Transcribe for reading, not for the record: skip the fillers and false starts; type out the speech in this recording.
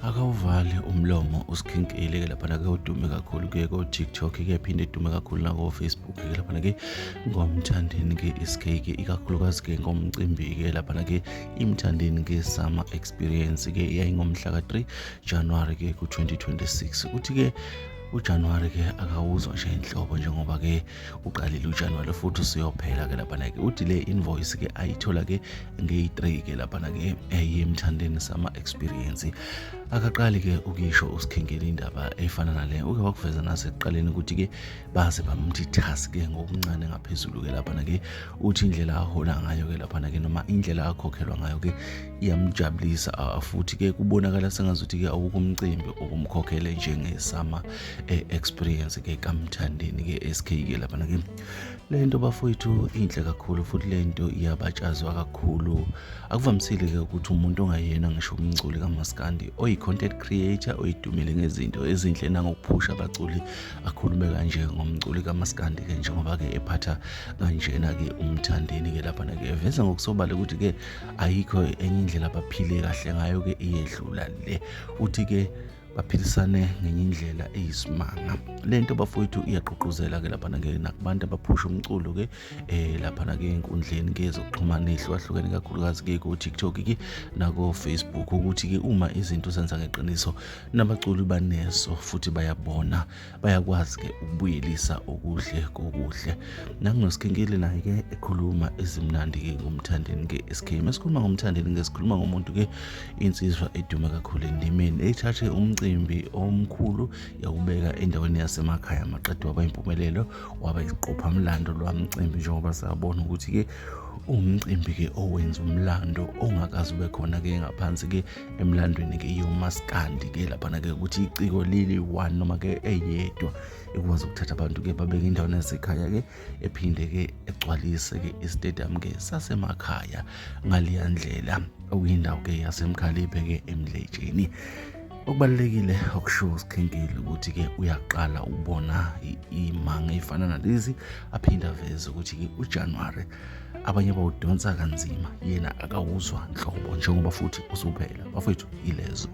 Akawuvali umlomo uSkhinkile-ke laphana-ke udume kakhulu-ke ko-TikTok-ke phinde edume kakhulu nako-Facebook-ke laphana-ke ngoMthandeni-ke SK-ke ikakhulukazi-ke ngomcimbi-ke laphana-ke iMthandeni-ke Summer Experience-ke yayingomhla ka-3 January-ke ku-2026. Uthi-ke uJanuary-ke akawuzwa nje inhlobo njengoba-ke uqalile uJanuary futhi usuyophela-ke laphana-ke. Uthi le invoice-ke ayithola-ke ngeyi-3 ke laphana-ke eyeMthandeni Summer Experience. Akaqali-ke ukuyisho uSikhinkile indaba efana nale, uke wakuveza nasekuqaleni ukuthi-ke baze bamthi thasi-ke ngokuncane ngaphezulu-ke laphana-ke. Uthi indlela ahola ngayo-ke laphana-ke noma indlela akhokhelwa ngayo-ke iyamjabulisa, futhi-ke kubonakala sengazuthi-ke awukho umcimbi okumkhokhele njenge-summer experience-ke kaMthandeni-ke SK-ke laphana-ke. Le nto bafowethu inhle kakhulu futhi le nto iyabatshazwa kakhulu. Akuvamisile-ke ukuthi umuntu ongayena ngisho umculi kamaskandi oyi-content creator oyidumile ngezinto ezinhle nangokuphusha abaculi akhulume kanje ngomculi kamaskandi-ke njengoba-ke ephatha kanjena-ke uMthandeni-ke laphana-ke eveza ngokusobala ukuthi-ke ayikho enye indlela abaphile kahle ngayo-ke iyedlula le. Uthi-ke baphilisane ngenye indlela eyisimanga. Le nto bafowethu iyagqugquzela-ke laphana-ke nakubantu abaphusha umculo-ke laphana-ke ey'nkundleni ke zokuxhumana ey'hlukahlukene kakhulukazi-ke ko-TikTok-ke nako-Facebook ukuthi-ke uma izinto zenza ngeqiniso nabaculi baneso futhi bayabona, bayakwazi-ke ukubuyelisa okuhle kokuhle. NangunoSikhinkile naye-ke ekhuluma ezimnandi-ke ngoMthandeni-ke SK. Mesikhuluma ngoMthandeni-ke sikhuluma ngomuntu-ke insizwa edume kakhulu endimeni ethathe umcimbi omkhulu yawubeka endaweni yasemakhaya maqede waba impumelelo, waba isiqophamlando lwamcimbi njengoba sabona ukuthi-ke umcimbi-ke owenza umlando ongakaze ube khona-ke ngaphansi-ke emlandweni-ke yomaskandi-ke laphana-ke ukuthi iciko lili-one noma-ke eyedwa ikwazi ukuthatha abantu-ke babeke endaweni yasekhaya-ke ephinde-ke egcwalise-ke isitediyamu-ke sasemakhaya ngaleya ndlela okuyindawo-ke yaseMkhaliphe-ke eMdletsheni. Okubalulekile okushiwo uSikhinkile ukuthi-ke uyaqala ukubona imanga ey'fana nalezi, aphinde aveze ukuthi-ke uJanuwari abanye bawudonsa kanzima, yena akawuzwa nhlobo njengoba futhi usuphela. Bafowethu, ilezo.